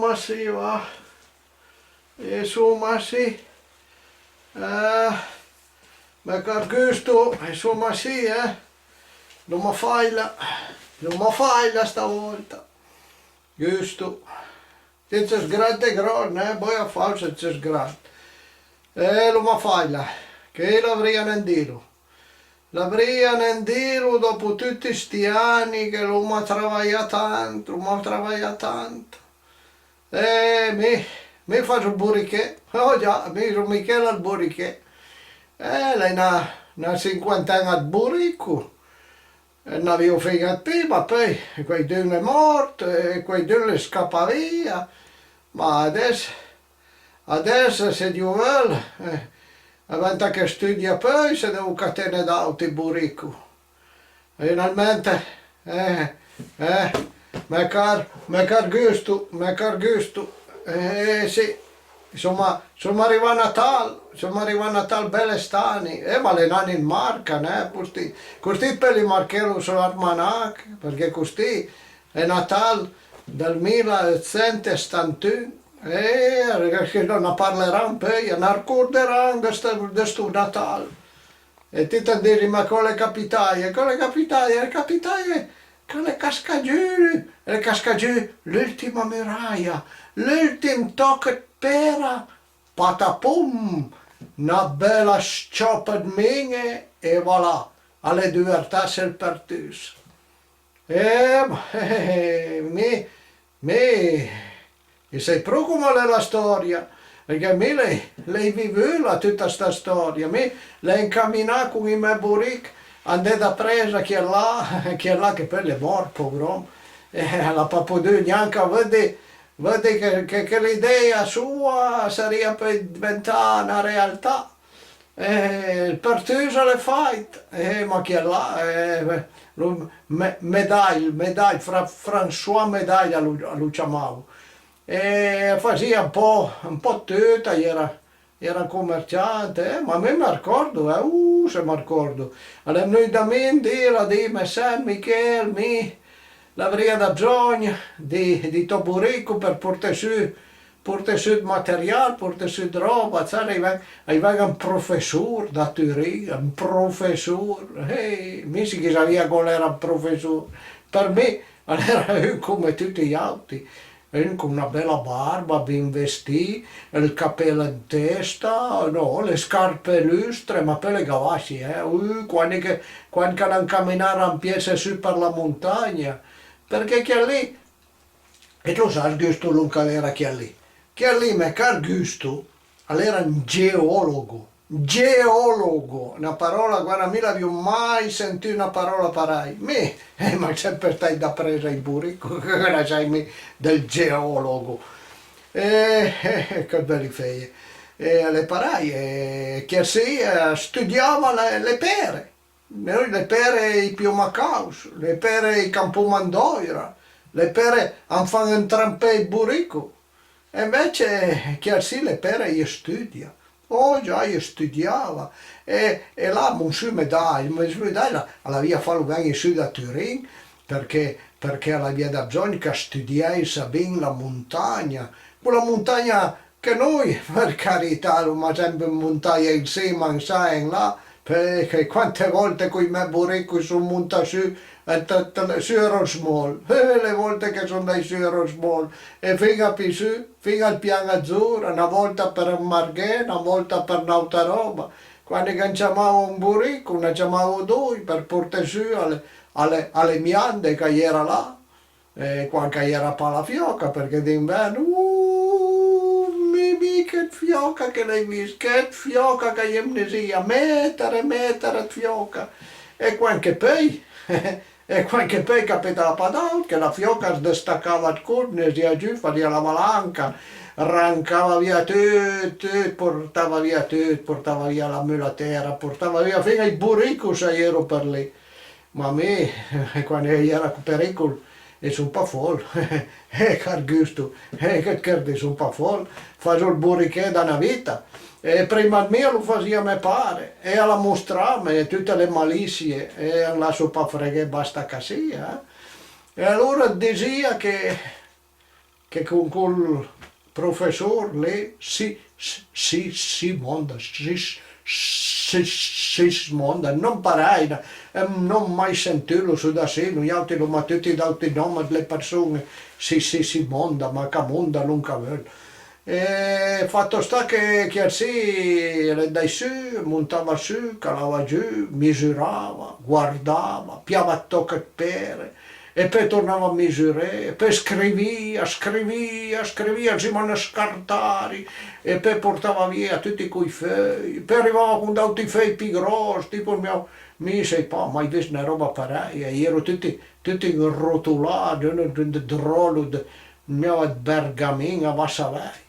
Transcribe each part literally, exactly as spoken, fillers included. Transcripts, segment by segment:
Ah, sì, va. Insoma, sì. Eh, me car Gusto, insoma, sì, eh. L'oma faila, l'oma faila stavolta. Gusto. Ti it ses grand e gron, eh, boja fàuss, it ses grand. Eh, l'oma faila. Che l'avrìa nen dilo. L'avrìa nen dilo dopo tuti sti ani che l'oma travajà tant, l'oma travajà tant. Eh, mi, mi faso ël borichè. Oh già, mi son Michela ël borichè. Eh, l'é na, na sinquanten-a ëd borico. E n'avìo fin-a ëd pì, ma peui quaidun l'é mort e quaidun l'é scapà via. Ma adess, adess, se Dio veul, eh, venta che studia peui se devo catene d'àuti borico. Finalment, eh, eh, me car, me car Gusto, me car Gusto, eh, sì, insoma, soma rivà a Natal, soma rivà a Natal, bele st'ani, eh, ma l'é n'ani ëd marca, neh, costì, costì it peuli marchelo sö l'armanach, përchè costì l'é Natal dël mila eutsent e stantun, eh, che a na parleran peui, a n'arcorderan dë sto, dë sto Natal. E ti it an disi: "Ma còsa l'é capitaje?" Còsa l'é capitaje? L'é capitaje ch'a l'é cascà giù, a l'é cascà giù l'ùltima muraja, l'ùltim tòch ëd pera, patapum! Na bela s-ciòpa ëd min-e e voilà, a l'é duvertasse ël përtùs. Eh, ma, eh, mi, mi, i sai pro coma a l'é la stòria, përchè mi l'hai, l'hai vivula tuta sta stòria, mi l'hai ancaminà con ij mè borich a andé dapress a chiel là, chiel là che peui l'é mort, povr'òm, e a l'ha pa podù gnanca vëdde, vëdde che, che, che l'idèja soa a sarìa peui dventà na realtà. Eh, ël përtùs a l'é fàit, eh, ma chiel là, eh, lo, Me-, Medagl, Medagl, Fra-, François Medagl a lo, a lo ciamavo. E a fasìa un pò, un pò ëd tut, a j'era, a j'era un comerciant, eh, ma mi m'arcòrdo, eh, uh, se m'arcòrdo. A l'é vnùit da mi un dì, a l'ha dime: "Sent, Michel, mi l'avrìa da bzògn di, di tò borico për porté sù, porté sù ëd material, porté sù ëd ròba", sa, a-i ven, a-i ven un professor da Turin, un professor, eh, mi se ghe savìa còs a l'era un professor, për mi a l'era un coma tuti j'àuti, un con na bela barba, bin vestì, ël capel an testa, nò, le scarpe lustre, ma peui le gavassi, eh, uh, quand che, quand ch'a l'han caminà rampiesse sù për la montagna, përchè chiel lì, e ti lo sas Gusto lòn ch'a l'era chiel lì? Chiel lì, me car Gusto, a l'era un geòlogo. Geòlogo, na paròla, guarda, mi l'avìo mai sentù na paròla parèj. Mi, eh, m'han semper stàit dapress ij borico, che ne sai mi dël geòlogo. Eh, eh, che bele feje. E a l'é parèj, eh, chiel sì, eh, a studiava le, le pere. Nui le pere i pioma càuss, le pere i campoma andòira, le pere an fan antrampé ij borico. E anvece chiel sì le pere i studia. Oh già, i studiava. E, e là Monsiur Medagl, Monsiur Medagl a l'avìa falo ven-i sù da Turin, përchè, përchè a l'avìa da bzògn ch'a studièissa bin la montagna. Cola montagna che nui, për carità, l'oma sempe montaje an sima, an sà e an là, përchè quante vòlte coj mè borico i son montà sù, eh, t-, t-, sù a Rosmòl, eh, le vòlte che son andàit sù a Rosmòl, e fin-a pì sù, fin-a al Pian Azor, na vòlta për un marghé, na vòlta për n'àuta ròba. Quand ch'an ciamavo un borico, n'a ciamavo doi për porté sù a le, a le, a le miande ch'a-i era là. E quand ch'a-i era pa la fiòca, përchè d'invern, uh, mi, mi, che fiòca che l'hai vist, che fiòca ch'a-i vnisìa, meter e meter ëd fiòca. E quand che peui, e quand che peui capitava pa d'àut, che la fiòca as dëstacava ëd colp, vnisìa giù, fasìa la valanca, rancava via tut, tut, portava via tut, portava via la mulatera, portava via fin-a ij borico s'a j'ero për lì. Ma mi, quand a-i era pericol, i son pa fòl. Eh, car Gusto, eh, che, che, i son pa fòl. Faso ël borichè da na vita. E prima ëd mi a lo fasìa mè pare, e a l'ha mostrame tute le malisie, e an lasso pa freghé, basta ch'a sia, eh. E alora it disìa che che con col professor lì, Si-, Si-, Simonda, Si-, Si-, Sismonda, ën nom parèj, ën nom mai sentulo su da si, noiàutri l'oma tuti d'àutri nòm dle përson-e, Si-, Si-, Simonda, Macamonda, lòn ch'a veul. E fato sta che chielsì a l'é andàit su, a montava su, a calava giù, a misurava, a guardava, a piava ëd tòch ëd pere, e peui a tornava a misuré, e peui a scrivìa, a scrivìa, a scrivìa ansima a ün scartari, e peui a portava via tuti coj feuj, e peui a rivava con d'àutri feuj pì gròss, tipo ël mia, mi sai pa, ai mai vist na ròba parèja, a j'ero tuti, tuti rotolà, d'un, d'un dròllo ëd, mia ëd bergamin, a va savèj.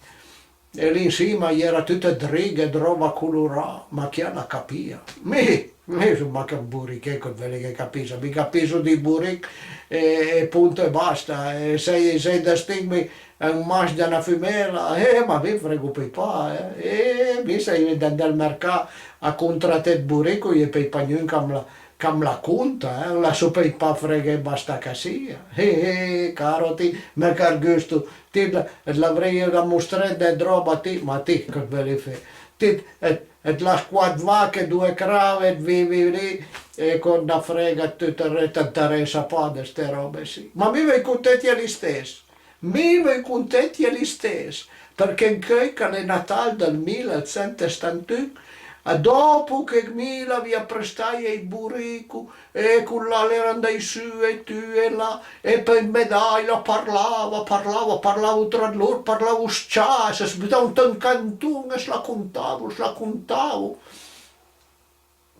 E lì ansima a-i era tute 'd righe, 'd ròba colorà, ma chiel a capìa? Mi, mi son mach ën boriché, che völe che capissa? Mi capisso dij borich e, e ponto e basta. E se, se i dëstin-me ën masc da na fumela, eh, ma mi frego pì pa, eh. E mi se i veu andé al mercà a contraté 'd borico, a-i é pì pa gnun ch'am la, ch'am la conta, eh, lasso pì pa freghé, basta ch'a sia. Eh, eh, caro ti, me car Gusto, ti l-, l'avrìe da mostré dë ròba a ti, ma ti che völe fé? Ti, eh, t'las quat vache, doe crave, vivi lì, e con na frega 'd tut ël rest, t'interessa pa dë ste ròbe sì. Ma mi vöi contete l'istess. Mi vöi contete l'istess, përchè ancheuj ch'a l'é Natal dël mila e sent e stantun, a dòpo che mi l'avìa prestaje ij borico, e col là a l'era andàit su e tu e là, e peui ëd medàjle a parlavo, a parlavo, a parlavo tra 'd lor, a parlavo s-cià, a së butavo ant ën canton e a s'la contavo, a s'la contavo.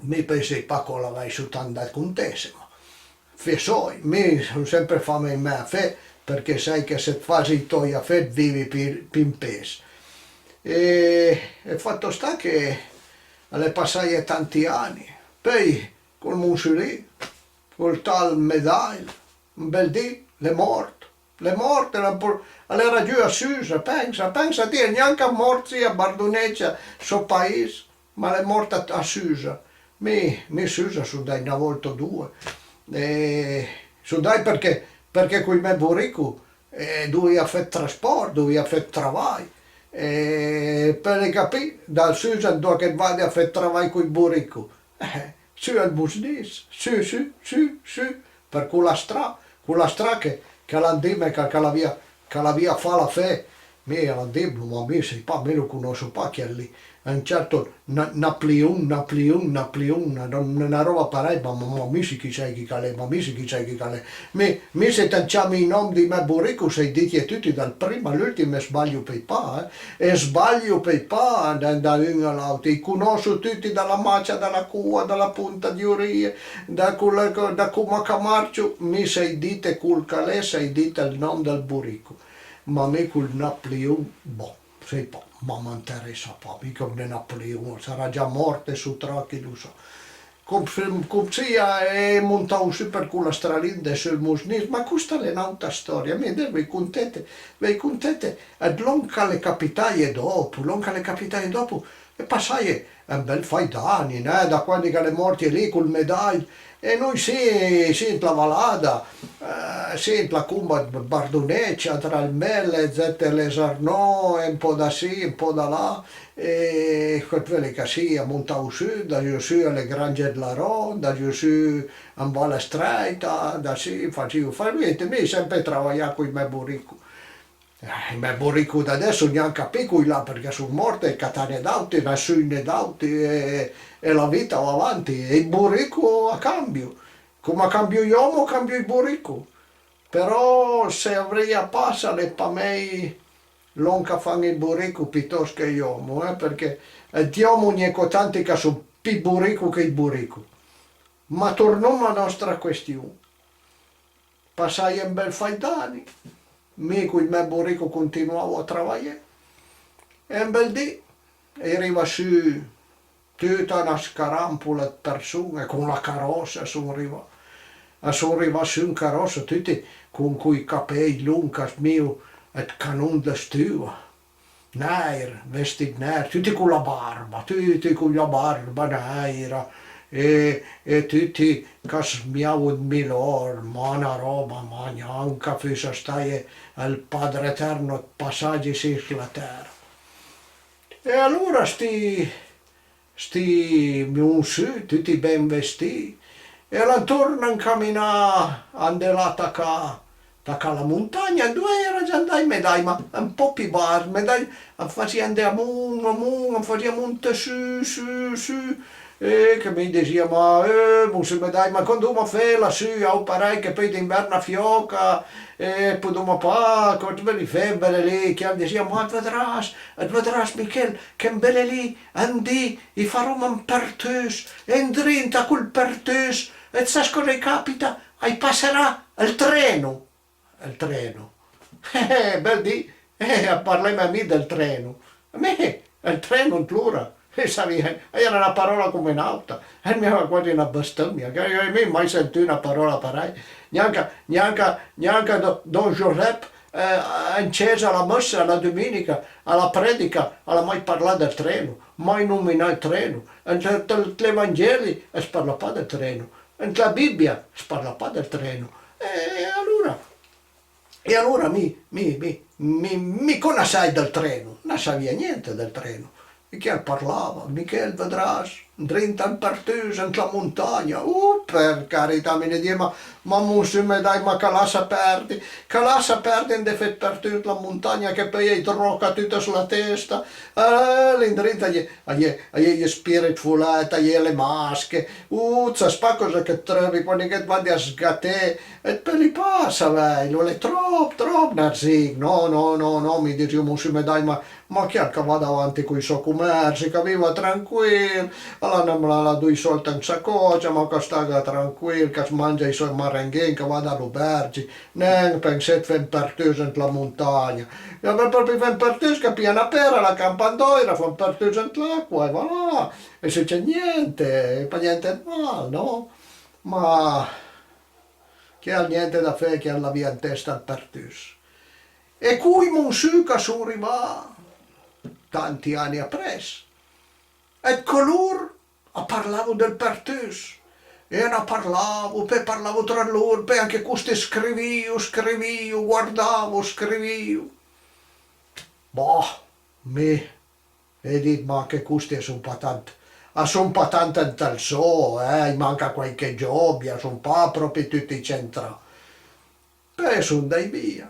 Mi peui sai pa còsa a l'avèisso tant da contesse, ma fé sòj, mi son sempre fame ij mè afé, përchè sai che se t'fase ij tòj afé, vivi pì, pì an pés. E, e fato sta che a l'é passaje tanti ani, peui col monsulì, col tal medàjl, un bel dì, a l'é mòrt. A l'é mòrt, a l'é un po-, a l'era giù a Susa, pensa, pensa ti, a l'é gnanca mòrt sì a Bardoneccia, sò pais, ma a l'é mòrt a, a Susa. Mi, mi Susa son andàit na vòlta o doe. E son andàit përchè, përchè coj mè borico, eh, dovìa fé 'd traspòrt, dovìa fé 'd travaj. E peule capì, da Susa andoa che it vade a fé 'd travaj coj borico? Eh, su al Mosnis, su, su, su, su, për cola stra, cola stra che, ch'a l'han dime ch'a, ch'a l'avìa, ch'a l'avìa fala fé. Mi a l'han dime, ma mi sai pa, mi lo conòsso pa chiel lì. Un certo Na-, Naplion, Naplion, Naplion, na, na, na ròba parèj, ma, ma, ma mi sì chi sai chi ch'a l'é, ma mi sì chi sai chi ch'a l'é. Mi, mi se it ciame ij nòm dij mè borico, sai dite tuti dal prim a l'ùltim, e sbaglio pì pa, eh. E sbaglio pì pa da, da un a l'àutr, ij conòsso tuti, da la macia, da la coa, da la ponta dij orije, da cola, da coma ch'a marcio, mi sai dite col ch'a l'é, sai dite ël nòm dël borico. Ma mi col Naplion, boh, sai pa, ma m'interessa pa, mi còm dë Naplion, a sarà già mòrt e sò tra, chi lo sa. Com, com sia, e montavo su për cola stra lì, de su ël Mosnis, ma costa a l'é n'àuta stòria, mi adess vöi contete, vöi contete ëd lòn ch'a l'é capitaje dòpo, lòn ch'a l'é capitaje dòpo, e passaje un bel faj d'ani, neh, da quandi ch'a l'é mòrt lì col medàjl, e noi sì, sì, ant la valada, eh, sì, ant la comba ëd Bardoneccia, tra ël Mele, Zette Les Arnaud, e un pò da sì, un pò da là, e che völe ch'a sia, montavo su, andavo su a le Grange ëd la Ronda, andavo su an Val Strèita, da sì, fasìo, fa-, niente, mi sempre travajà coj mè borico. Eh, ij mè borico d'adess gnanca pì coj là, përchè a son mòrt, e catane d'àutri, n'hai sù-, n'hai sù-, n'hai sù-, n'hai sù-, e, e la vita a va avanti, e ij borico a cambio. Coma a cambio j'òmo, a cambio ij borico. Però se a vria passa, a l'é pa mej lòn ch'a fan ij borico pitòst che j'òmo, eh, përchè ëd j'òmo a-i n'é co tanti ch'a son pì borico che ij borico. Ma tornom a la nòstra question. Passaje un bel faj d'ani, mi coj mè borico continuavo a travajé, e un bel dì a-i riva su tuta na scarampola ëd përson-e con la caròssa, a son rivà, a son rivà su an caròssa, tuti con coj capèj longh ch'a smio ëd canon dë stuva, nèir, vestì ëd nèir, tuti con la barba, tuti con la barba nèira, e, e tuti ch'a smiavo ëd milòr, ma na ròba, ma gnanca a fussa staje ël Padre Eterno ëd passagi su s'la tèra. E alora sti, sti monsù, tuti ben vestì, e a l'han torna ancaminà a andé là tacà, tacà la montagna, andoa a-i era già andà ij Medaima, un pò pì bas, Medaima a fasìa andé amont, amont, a fasìa monté sù, sù, sù, e che mi disìa: "Ma, eh, monsù Medaima, ma quandoma fela sù, a-j parèj che peui d'invern a fiòca, e podoma pa, còs veuj fé bele lì?" Chiel a disìa: "Ma it vedràs, it vedràs, Michel, che bele lì, un dì, ij faroma un pertùs, e andrinta a col pertùs, it sas còsa a-j capita? A-j passerà ël treno." Ël treno. Eh, eh, bel dì, eh, parleme a mi dël treno. A mi, ël treno, antlora, eh, savìe, a-i era na paròla come n'àuta, a-i era quasi na bestëmia, che, eh, mi ai mai sentù na paròla parèj, gnanca, gnanca, gnanca do-, don Josep, eh, an cesa a la messa, a la duminica, a la predica, a l'ha mai parlà dël treno, mai nominà ël treno, ant, ant l'Evangeli as parla pa dël treno, ant la Bibia as parla pa dël treno, e, e alora, E alora mi, mi, mi, mi, mi còsa sai dël treno? Na savìa niente dël treno. E chiel a parlava: "Michel, vedràs, andrinta a un pertùs ant la montagna." Uh, për carità, mi disìe: "Ma, ma monsù Medaima, ma ch'a lassa pèrdi, ch'a lassa pèrdi andé fé ëd pertùs ant la montagna, che peui a-j tròca tut s'la testa." Eh, lì andrinta a-i é, a-i é, a-i é ij spirët folèt, a-i é le masche. Uh, it sas pa còsa che it treuve quandi che it vade a sgaté. It peude pa savèilo, a l'é tròp, tròp narzin. No, no, no, no, mi disìo, monsù Medaima, ma, ma chiel ch'a vada avanti coj sò comèrsi, ch'a viva tranquil, a l'ha, a l'ha doi sòld an sacòcia, ma ch'a staga tranquil, ch'as mangia ij sò marenghin, ch'a vada a l'obergi, nen pensé ëd fé un pertùs ant la montagna. E a veuj pròpi fé un pertùs, ch'a pija na pera, a la campa andòira, a fa un pertùs ant l'aqua e voilà, e suced niente, e pa niente ëd mal, no? Ma chiel niente da fé, chiel a l'avìa an testa ël pertùs. E coj monsù ch'a son rivà tanti ani apress, e co lor a parlavo dël pertùs, e a na parlavo, peui a parlavo tra lor, peui anche costi a scrivìo, scrivìo, guardavo, scrivìo. Boh, mi, e dit, ma anche costi a son pa tant, a son pa tant ant ël sò, eh, a-j manca quàiche giòbia, a son pa pròpi tuti centrà. Peui a son andàit via.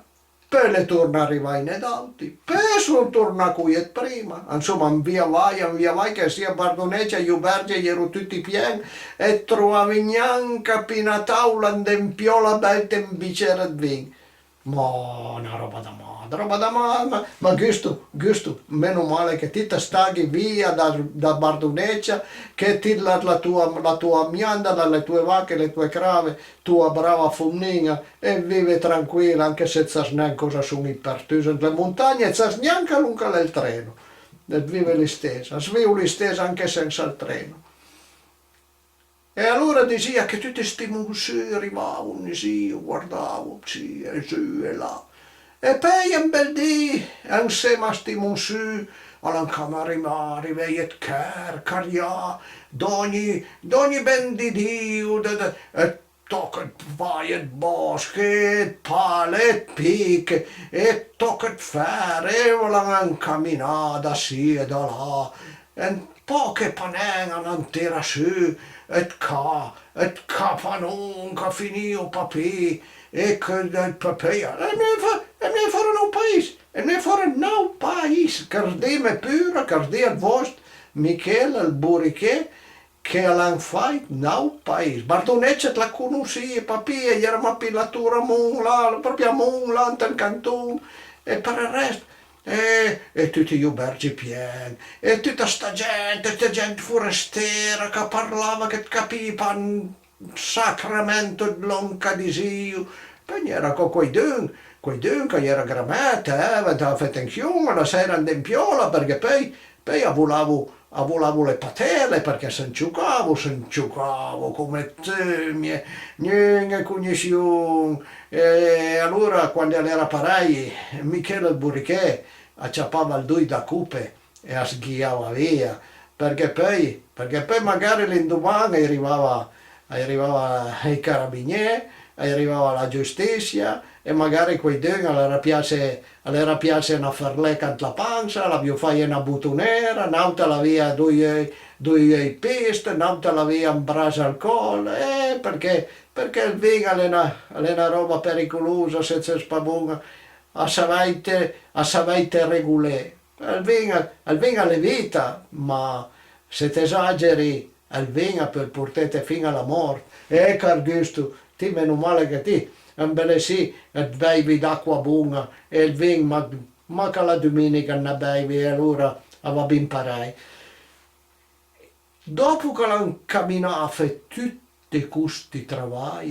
Peui a l'é torna arivaine d'àuti. Peui a son tornà coj ëd prima. Ansoma, an via vai, an via vai, che sì, a Bardonecia, j'obergi a j'ero tuti pien, e it trovave gnanca pì na tàula, an dempiòla, bèite un bicer ëd vin. Ma na ròba da mat, ròba da mat, ma, ma giusto, giusto, meno male che ti it staghe via da, da Bardonecia, che ti it l'has la toa, la toa mianda, le toe vache, le toe crave, toa brava fomnin-a, e it vive tranquila, anche se it sas nen còsa a son ij pertùs ant le montagne, it sas gnanca lòn ch'a l'é ël treno. It vive l'istess, as viv l'istess anche sensa ël treno. E alora a disìa che tuti sti monsù a rivavo, a disìo, guardavo, sì, e zu e là. E peui un bel dì, ansema a sti monsù, a l'han ancaminà, arivé ëd chèr, carià, d'ògni, d'ògni ben di Dio, de, de, e tòch ëd vai, ëd bòsch, e ëd pale, e ëd pich, e tòch ëd fèr, e a l'han ancaminà da sì e da là. Un pòch e pa nen a l'han tirà sù ëd ca, ëd capanon ch'a finìo pa pì, e che, e peui, e vnìe fò-, e vnìe fòra n'àut pais, e vnìe fòra n'àut pais, ch'as dime pura, ch'as dì ël vòst Michel, ël boriché, che a l'han fàit n'àut pais. Bardonecia it la conossìe pa pì, a-i era mach pì la tor amont là, pròpi amont là, ant un canton, e për ël rest, e, e tuti j'obergi pien, e tuta sta gent, sta gent forestera ch'a parlava, che it capìe pa un sacramento ëd lòn ch'a disìo. Peui a-i era co quaidun, quaidun ch'a-i era gramèt, eh, ventava fé atension, a la sèira an dempiòla, përchè peui, peui a volavo, a volavo le patele, përchè s'anciocavo, s'anciocavo come dë mumie, gnun-e cognossion. E alora, quandi a l'era parèj, Michel ël boriché a ciapava ij doi da cope e as ghiava via. përchè peui, përchè peui magari l'indoman a-i rivava, a-i rivava ij carabinié, a-i rivava la giustisia, e magari quaidun a l'era piase, a l'era piase na fërleca ant la pansa, a l'avìo faje na botonera, n'àut a l'avìa doi euj, doi euj pist, n'àut a l'avìa un bras al còl, eh, përchè, përchè ël vin a l'é na, a l'é na ròba pericolosa, se it ses pa bon a, a savèite, a savèite regolé. Ël vin, ël vin a l'é vita, ma se t'esageri, ël vin a peul portete fin a la mòrt. Eh, car Gusto, ti meno male che ti, ëmbelessì, it beivi d'acqua bon-a, e ël vin, ma, mach a la duminica it ne beivi, e alora a va bin parèj. Dòpo ch'a l'han caminà a fé tuti costi travaj,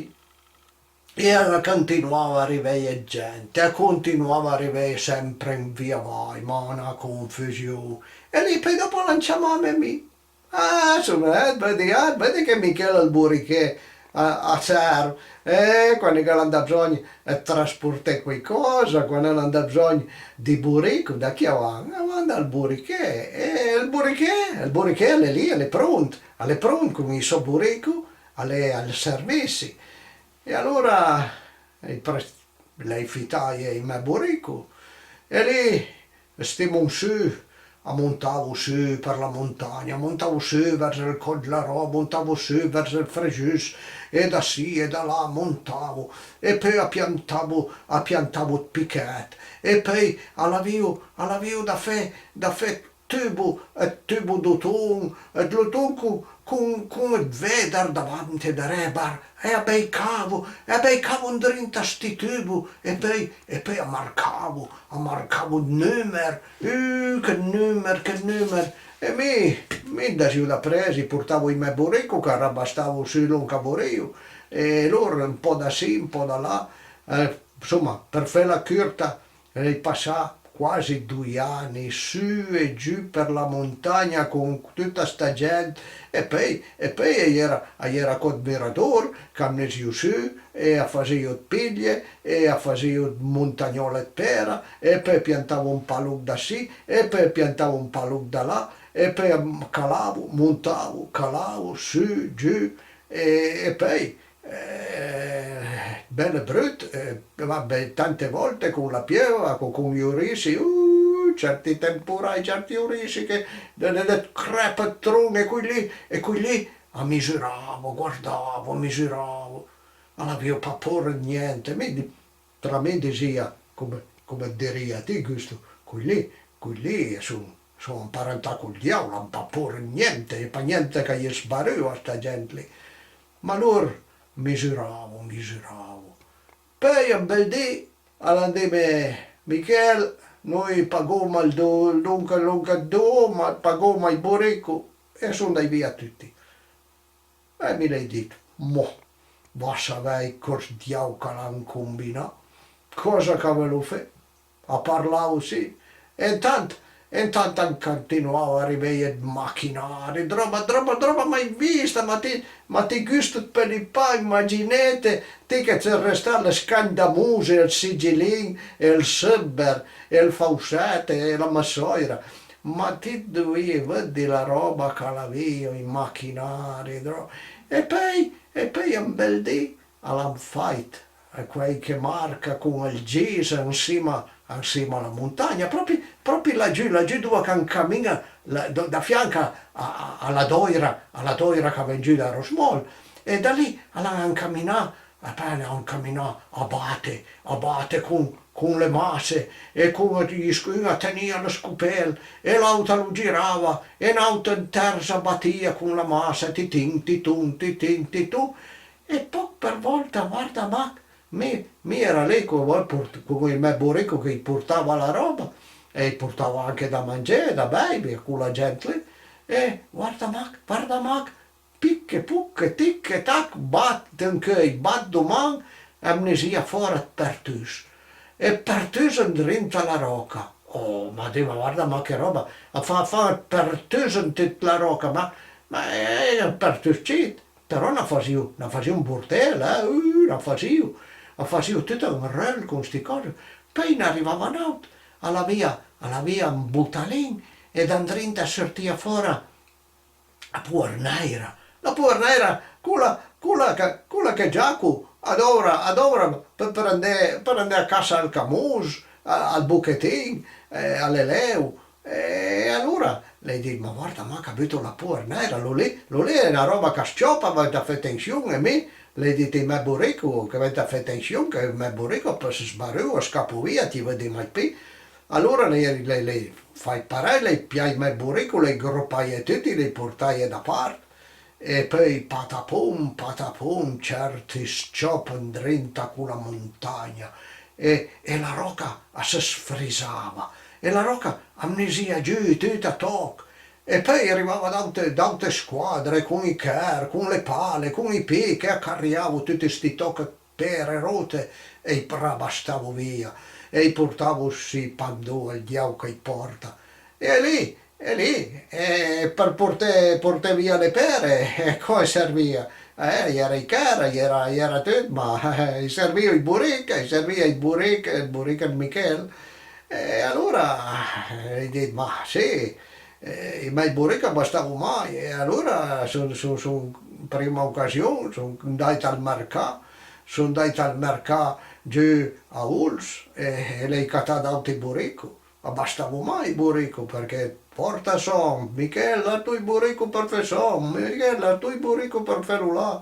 e a continuava a riveje 'd gent, e a continuava a riveje sempre un viavaj, ma na confusion. E lì peui dòpo a l'han ciamame mi. Ah, soma, eh, it vëdde, ah, it vëdde che Michel ël boriché a, a serv. Eh, quandi ch'a l'han da bzògn ëd trasporté quaicòsa, quandi a l'han da bzògn di borico, da chi a van? A van dal boriché. E ël boriché, ël boriché a l'é lì, a l'é pront, a l'é pront con ij sò borico, a l'é al servissi. E alora ij pres-, l'hai fitaje ij mè borico, e lì sti monsù a montavo sù për la montagna, a montavo sù vers ël Còl dla Ròba, a montavo sù vers ël Fregius, e da sì e da là a montavo, e peui a piantavo, a piantavo 'd pichèt, e peui a l'avìo, a l'avìo da fé, da fé tubo, ëd tubo d'oton, ëd l'oton con, con, con ëd veder davanti e daré, bar-, e a beicavo, e a beicavo ëndrinta a sti tubo, e peui, e peui a marcavo, a marcavo 'd numer, uh, che numer, che numer! E mi, mi andasìo dapress, i portavo ij mè borico ch'a rabastavo sù lòn ch'a vorìo, e lor un pò da sì, un pò da là, eh, ansoma, për fela curta, L'hai passà quasi doi ani sù e giù për la montagna con tuta sta gent, e peui, e peui a-i era, a-i era co 'd murador ch'a vnisìo sù e a fasìo 'd piglie e a fasìo 'd montagnòle 'd pera, e peui a piantavo un paloch da sì e peui a piantavo un paloch da là, e peui a calavo, montavo, calavo, sù, giù, e, e peui Eh, bel e brut, eh, va ben, tante vòlte con la pieuva, co, con j'orissi, uh, certi temporaj, certi orissi che de, de, de crèp ëd tron, e coj lì, e coj lì a misuravo, a guardavo, a misuravo, a l'avìo pa pòra ëd gnente. Mi di-, Tra mi disìa, come, come it dirìa ti, Gusto, coj lì, coj lì a son, a son amparentà col diaul, a l'han pa pòra ëd gnente, a-i é pa gnente ch'a-j sbarüa a sta gent lì. Ma lor a misuravo, a misuravo. Peui un bel dì a l'han dime: Michel, noi pagoma ël do-, lòn ch'a, lòn ch'a dovoma, pagoma ij borico, e a son andàit via tuti. E mi l'hai dit: "Mò, va savèj còs diaul ch'a l'han combinà, còsa ch'a veulo fé." A parlavo sì. E intant, e intant a continuavo a riveje 'd machinari, 'd ròba, 'd ròba, 'd ròba mai vista, ma ti, ma ti Gusto it peulit pa imaginete, ti che it ses restà a le scandamouse, ël sigilin, e ël subber, e ël fausset, e la messòira. Ma ti it dovìe vëddi la ròba ch'a l'avìo, ij machinari, dro-, e peui, e peui un bel dì a l'han fàit quàiche marca con ël gis ansima, ansima a la montagna, pròpi, pròpi lagiù, lagiù andoa ch'a ancamin-a, la, da, da fianch a, a, a la dòira, a la dòira ch'a ven giù da Rosmòl, e da lì a l'han ancaminà, e peui a l'han ancaminà a bate, a bate con, con le masse, e con ij sc-, un a tenìa lë scopel, e l'àut a lo girava, e n'àut, un ters a batìa con la massa, titin, titun, titin, titun, e pòch për vòlta, guarda mach, mi, mi i era lì co, con ij mè borico che i portava la ròba, e i portava anche da mangé, da beivi a cola gent lì, e guarda mach, guarda mach, Pich e poch, tic e tac, bat d'ën cheuj, bat do man, a vnisìa fòra 'd përtùs. E 'd përtùs andrinta a la ròca. Oh, ma dì, ma guarda, ma che ròba! A fa, a fa 'd përtùs an tut la ròca, ma, ma, eh, 'd përtùs cit, però na fasìo, na fasìo un bortel, eh, uh, na fasìo, a fasìo tut un reul con sti còse. Peui n'arivava n'àut, a l'avìa, a l'avìa un botalin, e da andrinta a surtìa fòra La poer nèira, la poer nèira, cola, cola che, cola che giaco a dovra, a dovra për, për andé, për andé a cassa al camus, a, al bochetin, eh, a l'eleu. E alora l'hai dit: "Ma guarda mach, a buto la poer nèira, lo lì, lo lì a l'é na ròba ch'a s-ciòpa, venta fé atension." E mi l'hai dit ai mè borico che venta fé atension, che ël mè borico a pöl, së sbarùo, a scapo via, ti vëdde mai pì. Alora l'hai, l'hai, l'hai fàit parèj, l'hai pijà ij mè borico, l'hai gropaje tuti, l'hai portaje da part, e peui patapom, patapom, cèrti s-ciòp andrinta a cola montagna, e, e la ròca a së sfrisava, e la ròca a vnisìa giù tuta a tòch, e peui a rivava d'aute, d'aute squadre con ij chèr, con le pale, con ij pì, che a cariavo tuti sti tòch pere rote, e ij rabastavo via, e ij portavo ssi pandò al diav ch'a-j pòrta. E lì, e lì, e për porté, porté via le pere, e còsa a servìa? Eh, a-i era ij chèr, a-i era, a-i era tut, ma, eh, a-i servìo ij borich, a-i servìa ij borich, ël borich ëd Michel. E alora, eh, l'hai dit: "Ma sì, eh, ij mè borich a bastavo mai." E alora son, son, son, prima ocasion, son andàit al mërcà, son andàit al mërcà giù a Ols e, e l'hai catà d'àuti borico. A bastavo mai ij borico, përchè pòrta sòn, Michel, a l'ha ij borico për fé sòn, Michel, a l'ha ij borico për fé lo là.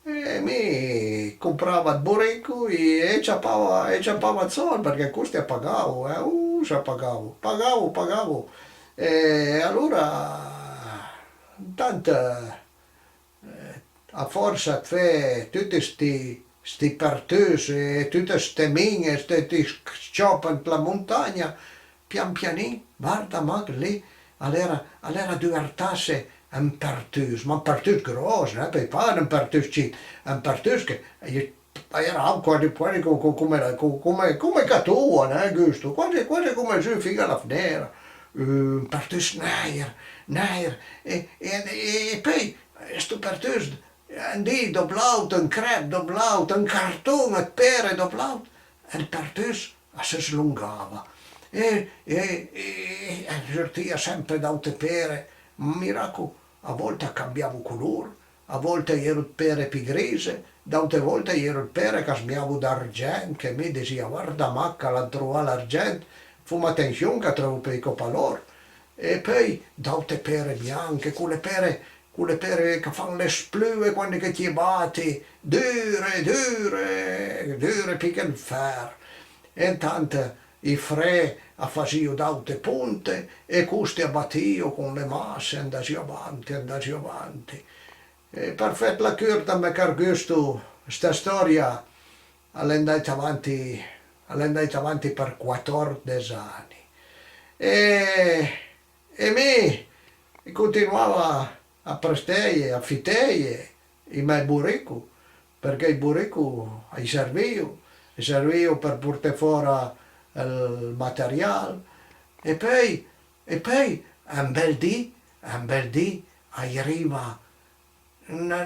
E mi comprava ëd borico e, e ciapava, e ciapava ëd sòld, përchè costi a pagavo, eh, uh, s'a pagavo, pagavo, pagavo. E alora, tant, eh, a fòrsa ëd fé tuti sti, sti përtùs e tute ste min-e, sti, sti s-ciòp ant la montagna, pian pianin, varda mach lì, a l'era, a l'era duvertasse un përtùs, ma un përtùs gròss, eh, peui pa un përtùs cit, un përtùs che a-i era, a-i era quasi, quasi co-, co-, come la, co-, come, come Catoa, eh, giusto? Quasi, quasi come sù fin a la fnera. Un përtùs nèir, nèir, e, e, e, e peui sto përtùs, un di dop l'àut, un crèp dop l'àut, un carton ëd pere dop l'àut, e ël përtùs a së slongava e, e, e, e a surtìa sempe d'àute pere. Miraco, a vòlte a cambiavo color, a vòlte a-i ero ëd pere pì grise, d'àutre vòlte a-i ero ëd pere ch'a smijavo d'argent, che mi disìa: "Guarda mach, a l'han trovà l'argent, foma atension ch'a treuvo peui còp a lor." E peui d'àutre pere bianche, cole pere, cole pere ch'a fan le splue quandi che t'ie bati, dure, dure, dure pì che ël fèr. E intant ij fre a fasìo d'àute ponte e costi a batìo con le masse, andasìo avanti, andasìo avanti. E për fela curta, mè car Gusto, sta stòria a l'é andàita avanti, a l'é andàita avanti për quatòrdes ani. E, e mi i continuava a presteje, a fiteje ij mè borico, përchè ij borico a-j servìo, a-j servìo për porté fòra ël material. E peui, e peui, un bel dì, un bel dì, a-i riva na,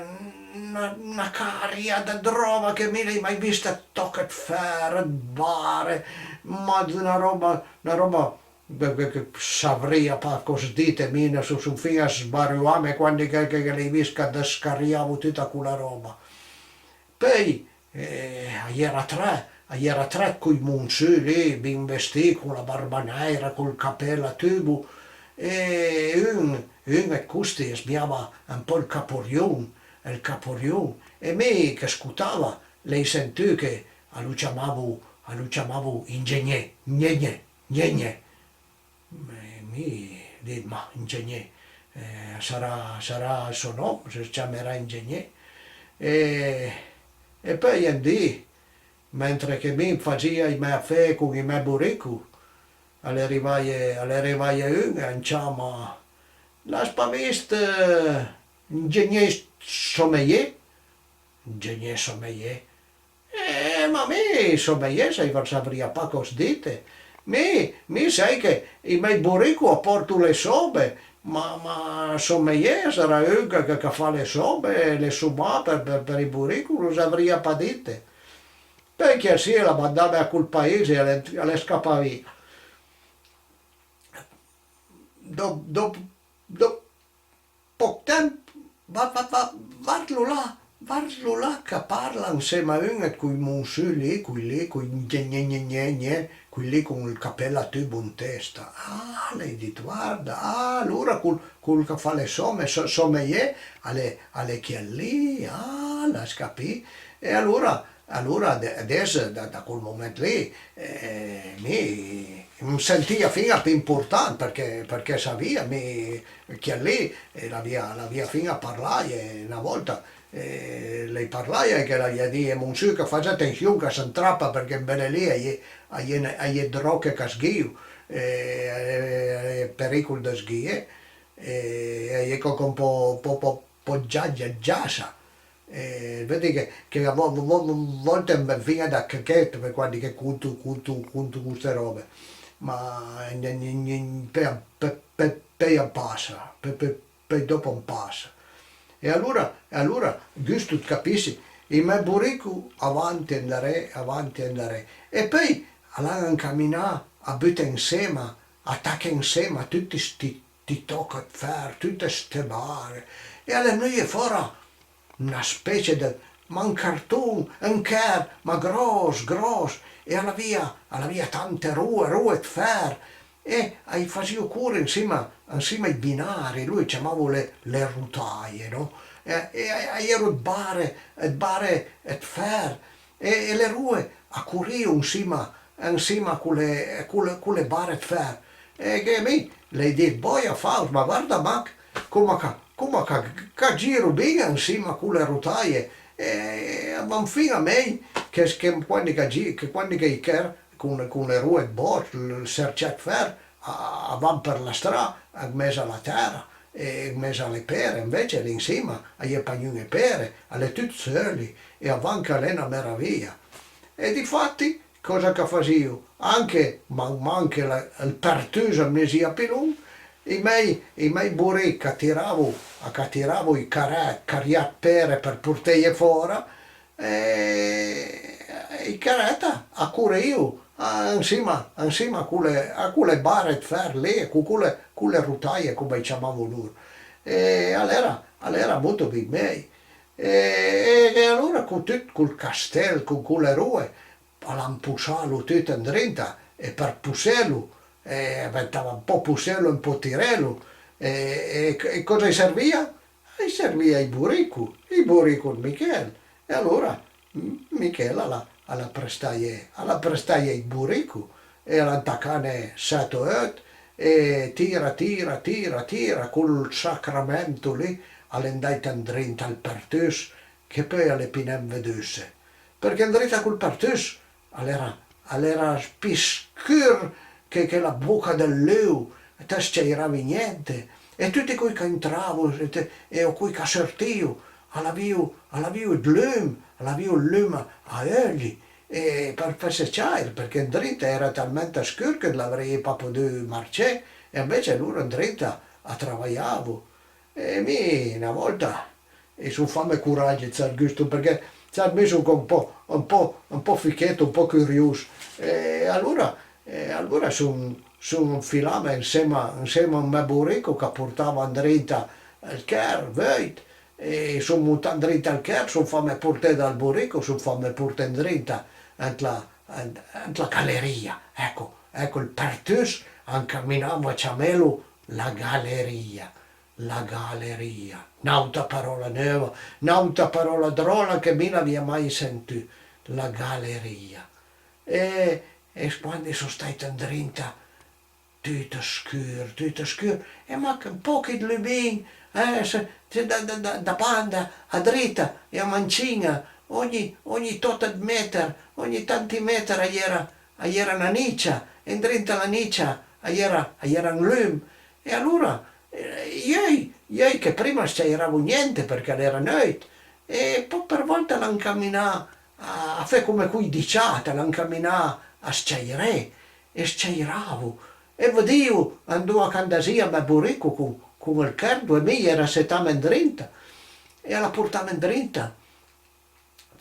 na, na caria ëd ròba che mi l'hai mai vista, ëd tòch ëd fèr, ëd bare, ma na ròba, na ròba che, che, che savrìa pa còs dite, mi na son, son fin-a sbaruame quandi che, che, che l'hai vist ch'a dëscariavo tuta cola ròba. Peui, eh, a-i era tre, a-i era tre coj monsù lì, bin vestì, con la barba nèira, col capel a tubo, e un, un ëd costi a smijava un pò ël Caporion, ël Caporion, e mi che scotava, l'hai sentù che a lo ciamavo, a lo ciamavo ingegné, gné gné, gné gné. E mi dit: "Ma ingegné, eh, a sarà, a sarà ël sò nòm, a së ciamerà ingegné." E, e peui un dì, mentre che mi fasìa ij mè afé con ij mè borico, a l'é rivaje, a l'é rivaje un e a-j ciama: "L'has pa vist, eh, ingegné Someié?" "Ingegné Someié?" "Eh, ma mi, Someié, sai, savrìa pa còs dite. Mi, mi sai che ij mè borico a pòrto le sobe, ma, ma Someié a sarà un che, che, ch'a fa le sobe, le somà për, për, për ij borico, lo savrìa pa dite." Peui chiel sì a l'ha mandame a col paise e a l'é, a l'é scapà via. Dop-, dop-, dop-, pòch temp, va, va, va, vardlo là, vardlo là ch'a parla ansema a un ëd coj monsù lì, coj lì, coj gne, gne, gne, gne, gne, coj lì con ël capèl a tubo an testa. Ah, l'hai dit, varda, ah, alora col, col ch'a fa le some, so-, somejé, a l'é, a l'é chiel lì, ah, l'has capì. E alora, alora ade-, adess, da, da col moment lì, eh, mi, Më sentìa fin-a pì important, përchè, përchè savìa, mi, chiel lì, eh, l'avìa, l'avìa fin-a parlaje na vòlta, eh, l'hai parlaje che l'avìa dije: Monsù, ch'a fase atension ch'a s'antrapa, përchè an bele lì a-i é, a-i é, a-i é 'd ròche ch'a sghìo, eh, a-i é 'd perìcol dë sghìé, eh, a-i é còch un pò, pò, pò, pò già, già, giassa. E vëdde che, che a vo-, vo-, vo-, vòlte a më ven fin-a da cachet, për quandi che conto, conto, conto coste ròbe, ma gne, gne, gne, peui, pe-, pe-, peui a passa, pe-, pe-, peui dòp a passa. E alora, e alora, giusto të capisse, ij mè borico avanti e andaré, avanti e andaré. E peui a l'han ancaminà a buté ansema, a taché ansema tuti sti, sti tòch ëd fer, tute ste bare, e a l'é vnuje fòra na specie dë, ma un carton, un chërm, ma gròss, gròss, e a l'avìa, a l'avìa tante roe, roe ëd fer, e a-j fasìo core ansima, ansima ai binari, lor a-j ciamavo le, le rotaje, nò? E, e a, a j'ero ëd bare, ëd bare ëd fer, e, e le roe a corìo ansima, ansima a cole, cole, cole bare ëd fer. E che mi l'hai dit: Bòja Faust, ma varda mach coma ch'a, coma ch'a, ch'a giro bin ansima a cole rotaje, e a van fin-a mej che, che quandi ch'a gi-, che quandi che ij chërm con, con le roe ëd bòsc, ël sercé ëd fer, a, a van për la stra, an mes a la tèra, e an mes a le pere, anvece lì ansima a-i é pa gnun-e pere, a l'é tut seuli, e a van ch'a l'é na meravìa. E difati, còsa ch'a fasìo? Anche man man che la, ël përtus a vnisìa pì longh, ij mej, ij mej borich ch'a tiravo, a, ch'a tiravo ij carè-, carià ëd pere për porteje fòra, e ij carèt a corìo, a, ansima, ansima a cole, a cole bare ëd fer lì, co cole, cole rotaje, coma ij ciamavo lor. E a l'era, a l'era molto bin mej. E, e, e alora co tut col castèl, con cole roe, a l'han possalo tut andrinta, e për posselo, eh, a ventava un pò posselo, un pò tirelo, e, e, e còsa a-j servìa? A-j servìa ij borico, ij borico ëd Michel. E alora, M-, Michel a l'ha, a l'ha prestaje, a l'ha prestaje ij borico, e a l'han tacane set o eut, e tira, tira, tira, tira, col sacramento lì, a l'é andàit andrinta al përtus, che peui a l'é pì nen vedusse, përchè andrinta col përtus a l'era, a l'era pì scur che, che la boca dël luv, e të s-ciairave gnente, e tuti coj ch'a intravo e të, e o coj ch'a sortìo, a l'avìo, a l'avìo ëd lum, a l'avìo ël lum a euli, e për fesse ciàir, përchè andrinta a l'era talment scur che l'avrìe pa podù marcé, e anvece lor andrinta a travajavo. E mi na vòlta i son fame coraggi, sas, giusto përchè, sas, mi son co un pò, un pò, un pò ficheto, un pò curios. E alora, e alora son, son anfilame ansema, ansema a un mè borico ch'a portava andrinta ël chërm veuit, e son montà andrinta al chërm, son fame porté dal borico, son fame porté andrinta ant la, ant, ant la galerìa, ecco, ecco, ël përtus a ancaminavo a ciamelo la galerìa. La galerìa, n'àuta paròla neuva, n'àuta paròla dròla che mi l'avìa mai sentù, la galerìa. E, e quandi son stàit andrinta, tut scur, tut scur, e mach un pòch ëd lumin, eh, se, se da, da, da, da banda, a drita e a mancin-a, ogni, ogni tòt ëd meter, ogni tanti meter a-i era, a-i era na nicia, e andrinta la nicia a-i era, a-i era un lum, E alora, eh, i euj, i euj che prima a s-ciairavo gnente përchè a l'era neuit, e pò për vòlta a l'han ancaminà a, a fé coma coj dë ciat, a l'han ancaminà a s-ciairé, e s-ciairavo, e vëdìo andoa ch'andasìa mè borico con, con ël chërm, e mi i era setame andrinta, e a la portame andrinta.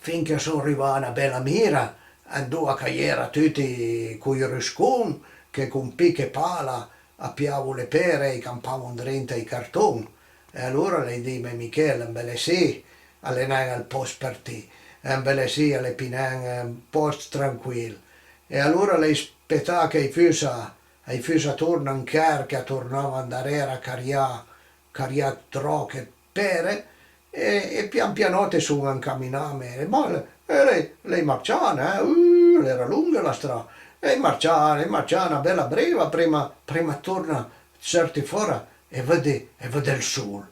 Fin che son rivà a na bela mira, andoa ch'a-i era tuti coj ruscon che con pich e pala a piavo le pere e a-j campavo andrinta ij carton. E alora l'hai dime: Michele, ëmbelessì a l'é nen ël pòst për ti, ëmbelessì a l'é pì nen un pòst tranquil. E alora l'hai spetà ch'a-i fussa, a-i fussa torna un chèr ch'a tornava andarera a carià, carià 'd dròch e 'd pere, e, e pian pianòt i son ancaminame. E ma l'hai, l'hai marcià, neh, uh, a l'era longa la stra. L'hai marcià, l'hai marcià na bela briva prima, prima 'd torna, 'd seurti fòra e vëdde, e vëdde ël sol.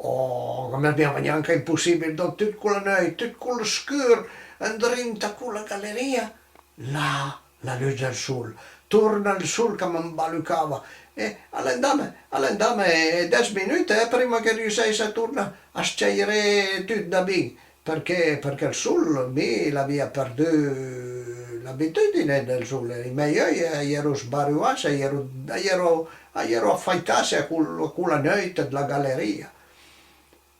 Oh, a më vnìa gnanca impossìbil, dop tut col nöit, tut col scur, andrinta a cola galerìa, là, la lus dël sol, torna ël sol ch'a m'ambalucava, e a l'é andame, a l'é andame des minute, eh, prima ch'i riussèissa a torna a s-ciairé tut da bin, përchè, përchè ël sol, mi l'avìa përdù l'abitùdine dël sol, i mè euj a j'ero sbaruasse, a j'ero, a j'ero, a j'ero afàitasse a col-, a cola nöit dla galerìa.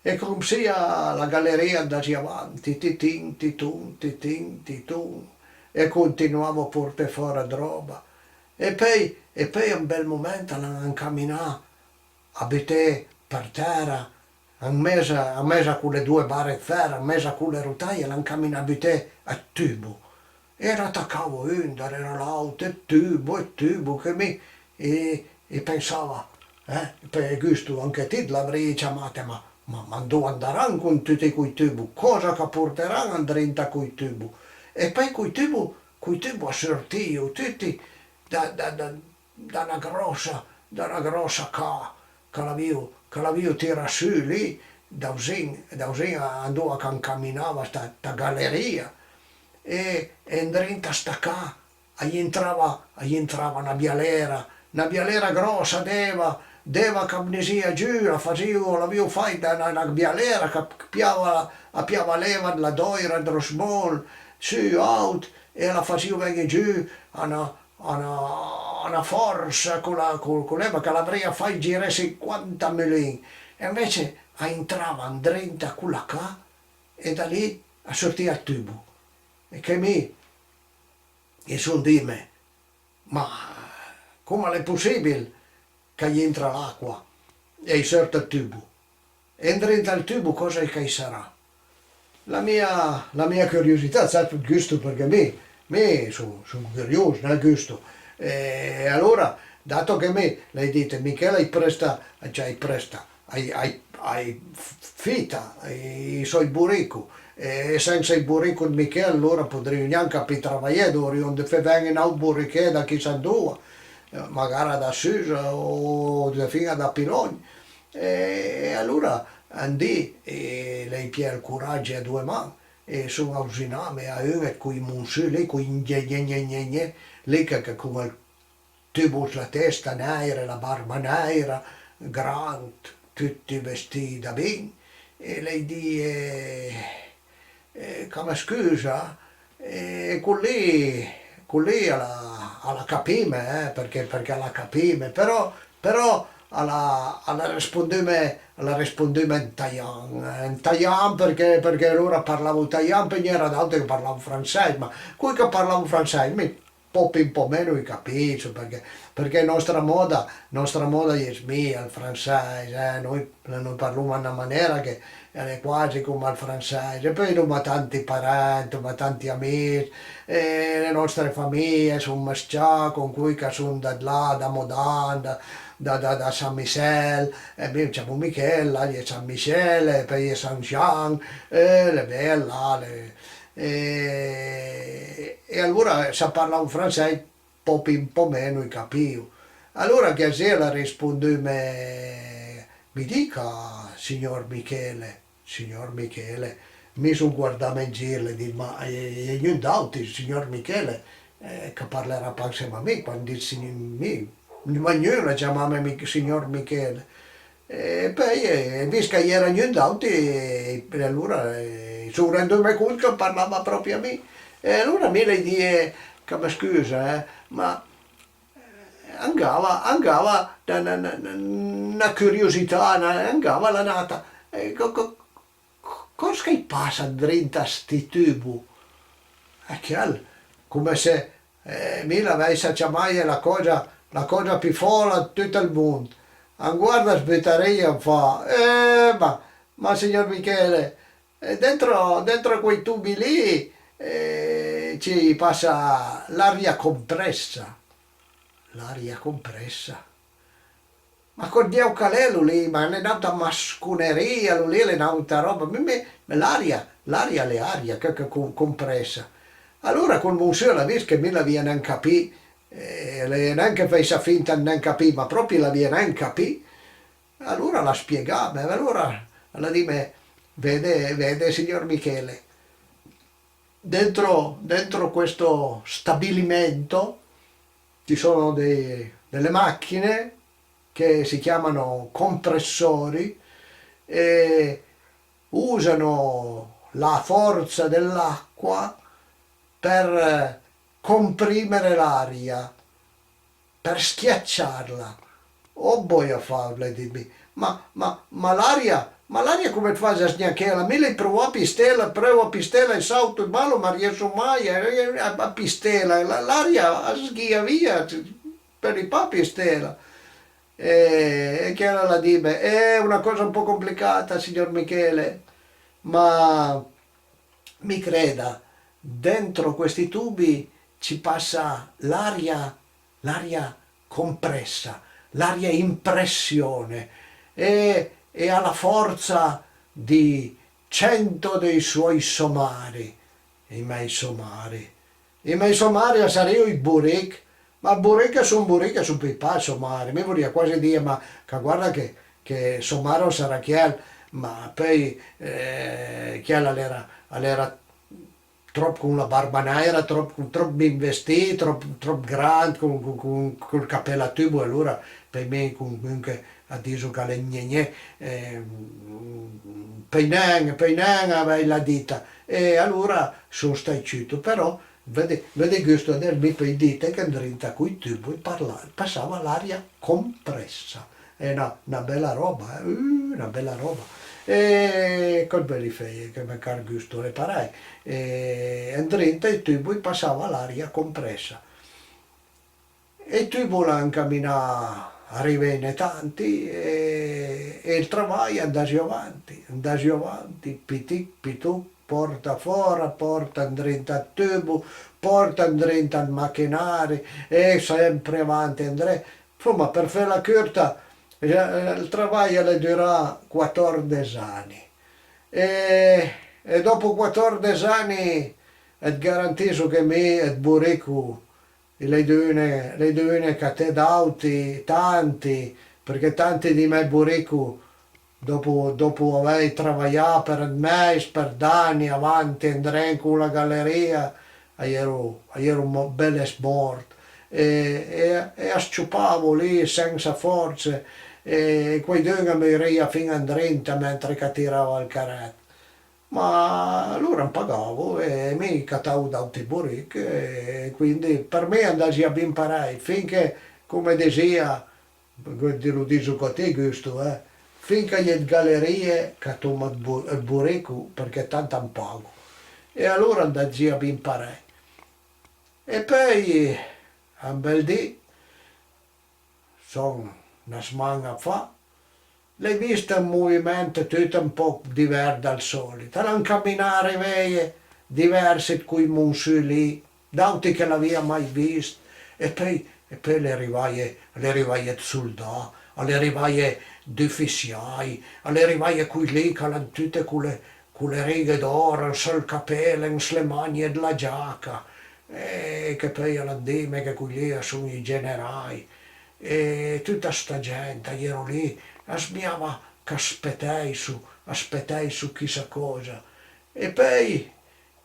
E com sia la galerìa a andasìa avanti, titin, titon, titin, titon, e a continuavo a porté fòra 'd ròba. E peui, e peui a un bel moment a l'han ancaminà a buté për tèra, an mes, an mes a cole doe bare 'd fèr, an mes a cole rotaje, a l'han ancaminà a buté ëd tubo. E a n'atacavo un darera l'àutr, e tubo, e tubo, che mi i, i pensava, eh, për gusto, anche ti l'avrìe ciamate, ma, ma, ma andoa andaran con tuti coj tubo? Còsa ch'a porteran andrinta coj tubo? E peui coj tubo, coj tubo a surtìo tuti da, da, da, da na gròssa, da na gròssa ca ch'a l'avìo, ch'a l'avìo tirà sù lì, davzin, davzin a andoa ch'ancaminava sta, sta galerìa. E, e andrinta a sta ca a j'intrava, a j'intrava na bialera, na bialera gròssa d'eva, d'eva ch'a vnisìa giù, a fasìo, a l'avìo fàit na, na, na bialera ch'a piava, a piava l'eva dla dòira, dlo smòl, sù àut, e a la fasìo ven-e giù a na, a na, a na fòrsa, cola, co-, co l'eva ch'a l'avrìa fàit giré sinquanta mulin, e anvece a intrava andrinta a cola ca e da lì a surtìa ël tubo. E che mi i son dime: ma com a l'é possìbil ch'a j'intra l'aqua e a-i seurt ël tubo? E andrinta al tubo còsa ch'a-i sarà? La mia, la mia curiosità, sas, ëd gusto, përchè mi, mi son, son curios, neh, gusto. E alora, dato che mi l'hai dite, Michele a-i presta, cioè a-i presta, a-i, a-i, a-i f-, fita ij sòi borico, e sensa ij borico ëd Michele alora podrìo gnanca pì travajé, dovrìo andé fé ven-e n'àutr borichè da chissà andoa, eh, magara da Susa o da, fin-a da pì lògn. E, e alora un dì, eh, l'hai pié ël coragi a doe man e son ausiname a un ëd coj monsù lì, coj gne gne gne gne gne, lì che, che con ël tubo s'la testa nèira, la barba nèira, grand, tuti vestì da bin, e l'hai dije: eh, ch'a më scusa, e col lì, col lì a l'ha, a l'ha capime, eh, përchè, përchè a l'ha capime, però, però a l'ha, a l'ha respondume, a l'ha respondume an taian, an taian përchè, përchè lor a parlavo taian, peui a-i n'era d'àutri ch'a parlavo fransèis, ma coj ch'a parlavo fransèis, mi pò pì, un pò meno ij capisso, përchè, përchè nòstra mòda, nòstra mòda a-i smija al fransèis, eh, noi, noi parloma an na manera che a l'é quasi coma ël fransèis, e peui i l'oma tanti parent, i l'oma tanti amis, e le nòstre famije a son mës-cià con coj ch'a son da là, da Modan, da, da, da, da San Missèl, e mi i ciamo Michele, là a-i é San Missèl, e peui a-i é San Jean, e l'é bel là, l'é, e, e alora s'a parlavo fransèis, pò pì, un pò meno i capìo. Alora chèl-sì a l'ha respondume: mi dica, signor Michele. Signor Michele. Mi i son guardame an gir, l'hai dit: ma a-i é, a-i é gnun d'àuti, signor Michele, eh, ch'a parlerà pa ansema a mi, quand dis sign-, mi, ma gnun a ciamame Mi-, signor Michele. E peui, eh, vist ch'a-i era gnun d'àuti, e, e alora, eh, i son rendume cont ch'a parlava pròpi a mi. E alora mi l'hai dije: ch'a më scusa, eh, ma, eh, an gava, an gava na, na, na, na, na curiosità, na, an gava la nata. E co-, co-, co-, còs ch'a-i passa andrinta a sti tubo? E chèl, come se, eh, mi l'avèissa ciamaje la còsa, la còsa pì fòla ëd tut ël mond. a 'm guarda sbutarìa, a 'm fa: "Eh, ma, ma signor Michele, eh, dentro, dentro a quei tubi lì, eh, ci passa l'aria compressa." L'aria compressa? Ma còs diaul ch'a l'é lo lì? Ma a l'é n'àutra masconerìa, lo lì a l'é n'àutra ròba. Mi, mi, l'aria, l'aria a l'é aria, che, che com-, compressa. Alora col monsiur a l'ha vist che mi l'avìa nen capì, e a l'avìa nen che fèissa finta nen capì, ma pròpi l'avìa nen capì. Alora a l'ha spiegame, alora a l'ha dime: "Vede, vede, signor Michele, dentro, dentro questo stabilimento ci sono dei, delle macchine che si chiamano compressori e usano la forza dell'acqua per comprimere l'aria, per schiacciarla." "Oh boia", a l'ha dit, "ma, ma, ma l'aria, ma l'aria come it fase a sgnaché? Mi l'hai provà a pistela, preuvo a pistela e sauto e balo, ma riesso mai a, a, a pistela, la, l'aria a sghia via, peulo pa pistela." E, e chèla a l'ha dime: "Eh, è una cosa un po' complicata, signor Michele, ma mi creda, dentro questi tubi ci passa l'aria, l'aria compressa, l'aria in pressione, e, e ha la forza di cento dei suoi somari." I mèi somari. I mèi somari a sarìo ij borich, ma borich a son borich, a son pì pa somari. Mi vorìa quasi dije, ma ca guarda che, che somaro a sarà chiel, ma peui, eh, chiel a l'era, a l'era tròp con la barba nèira, tròp, tròp bin vestì, tròp, tròp grand, con, con, con, col capel a tubo, e alora peui mi comunche a diso ch'a l'é gnegnè, eh, peui nen, peui nen avèila dita. E alora son stàit ciuto, però vëdde, vëdde Gusto, adess mi peui dite che andrinta a coj tubo a parla-, a passava l'aria compressa. L'é na, na bela ròba, eh, uh, na bela ròba. E còs veulo feje, che me car Gusto, a l'é parèj. E andrinta ij tubo a passava l'aria compressa. E ij tubo a l'han caminà, a riveine tanti, e, e ël travaj a andasìo avanti, a andasìo avanti, pitic, pitoc, pòrta fòra, pòrta andrinta ëd tubo, pòrta andrinta ëd machinari, e sempre avanti andré. Ansoma, për fela curta, ël travaj a l'é durà quatòrdes ani. E, e dòpo quatòrdes ani, it garantisso che mi ëd borico i l'hai duvune, i l'hai duvune caté d'àuti, tanti, përchè tanti dij mè borico, dòpo, dòpo avèj travajà për ëd mèis, për d'ani, avanti e andré con la galerìa, a j'ero, a j'ero mo-, bele smòrt. E, e, e a s-ciopavo lì sensa fòrse, e quaidun a muirìa fin-a andrinta mentre ch'a tirava ël carèt. Ma alora a 'm pagavo e mi catavo d'àuti borich, e quindi për mi a andasìa bin parèj, fin che, come disìa, lo diso co ti, Gusto, eh, fin ch'a-i é ëd galerìe, catoma ëd bo-, ëd borico, përchè tant a 'm pago. E alora a andasìa bin parèj. E peui, un bel dì, son na sman-a fa, l'hai vist un moviment tut un pòch divers dal sòlit. A l'han caminà, a riveje diversi ëd coj monsù lì, d'àuti che l'avìa mai vist, e peui, e peui a l'é rivaje, a l'é rivaje ëd soldà, a l'é rivaje d'ufisiaj, a l'é rivaje coj lì ch'a l'han tute cole, cole righe d'òr an sël capel, an s'le man-e dla giaca, e che peui a l'han dime che coj lì a son ij generaj. E tuta sta gent a j'ero lì, a smijava ch'a spetèisso, a spetèisso chissà còsa. E peui,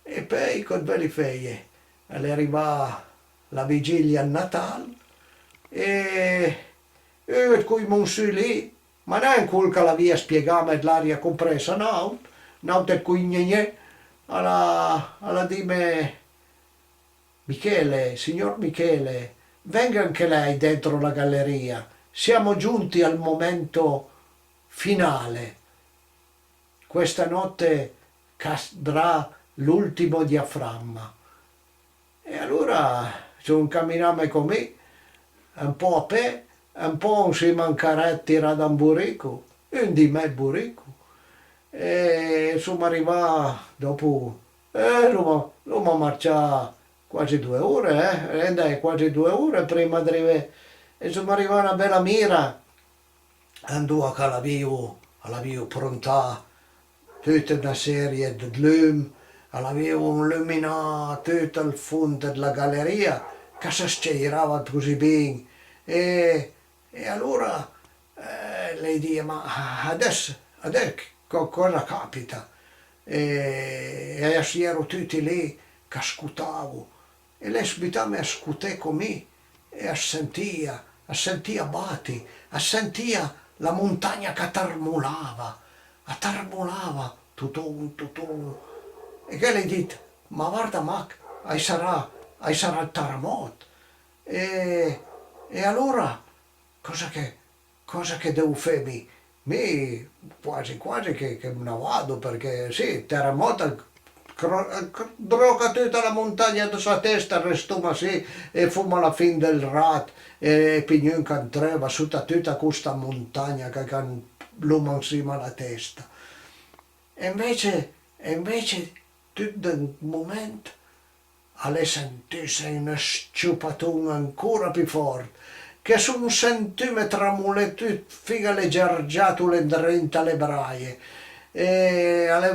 e peui, còs veulo feje? A l'é rivà la vigilia ëd Natal e un ëd coj monsù lì, ma nen col ch'a l'avìa spiegame dl'aria compressa, n'àut, n'àut ëd coj gnegnè, a l'ha, a l'ha dime: "Michele, signor Michele, venga anche lei dentro la galleria, siamo giunti al momento finale. Questa notte cadrà l'ultimo diaframma." E alora son caminame co mi, un pò a pé, un pò ansima a un carèt tirà da un burico, un di mè burico, e soma rivà dòpo, eh, l'oma, l'oma marcià quasi doe ore, eh, eh, andà quasi doe ore prima dë rivé, e soma rivà a na bela mira, andoa ch'a l'avìo, a l'avìo prontà tuta na serie dë lum, a l'avìo anluminà tut ël fond dla galerìa, ch'a së s-ceirava così bin, e, e alora, eh, l'hai dì: "Ma adess, adess co-, còsa a càpita?" E, e a-i ero tuti lì ch'a scotavo, e l'hai sbutame a scoté co mi, e as sentìa, as sentìa bati, as sentìa la montagna ch'a tarmolava, a tarmolava, toton, toton. E che l'hai dit: "Ma varda mach, a-i sarà, a-i sarà ël taramòt." E, e alora, còsa che, còsa che devo fé mi? Mi quasi quasi che, che më na vado, përchè sì, ël taramòt a cro-, a cr-, droca tuta la montagna sota testa, restoma sì e foma la fin dël rat, e pì gnun ch'a treuva sota tuta costa montagna ch'a, ch'a l'oma ansima a la testa. E anvece, e anvece, tut d'un moment, a l'é sentusse un s-ciopaton ancora pì fòrt, che son sentume tramolé tut, fin-a le giargiatole andrinta a le braje, e a l'é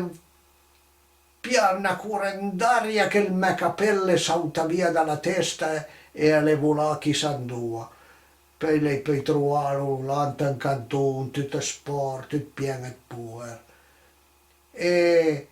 pijà na corent d'aria che ël mè capèl a l'é sautà via da la testa e a l'é volà chissà andoa. Peui l'hai peui trovalo là ant un canton, tut spòrch, tut pien ëd poer. E,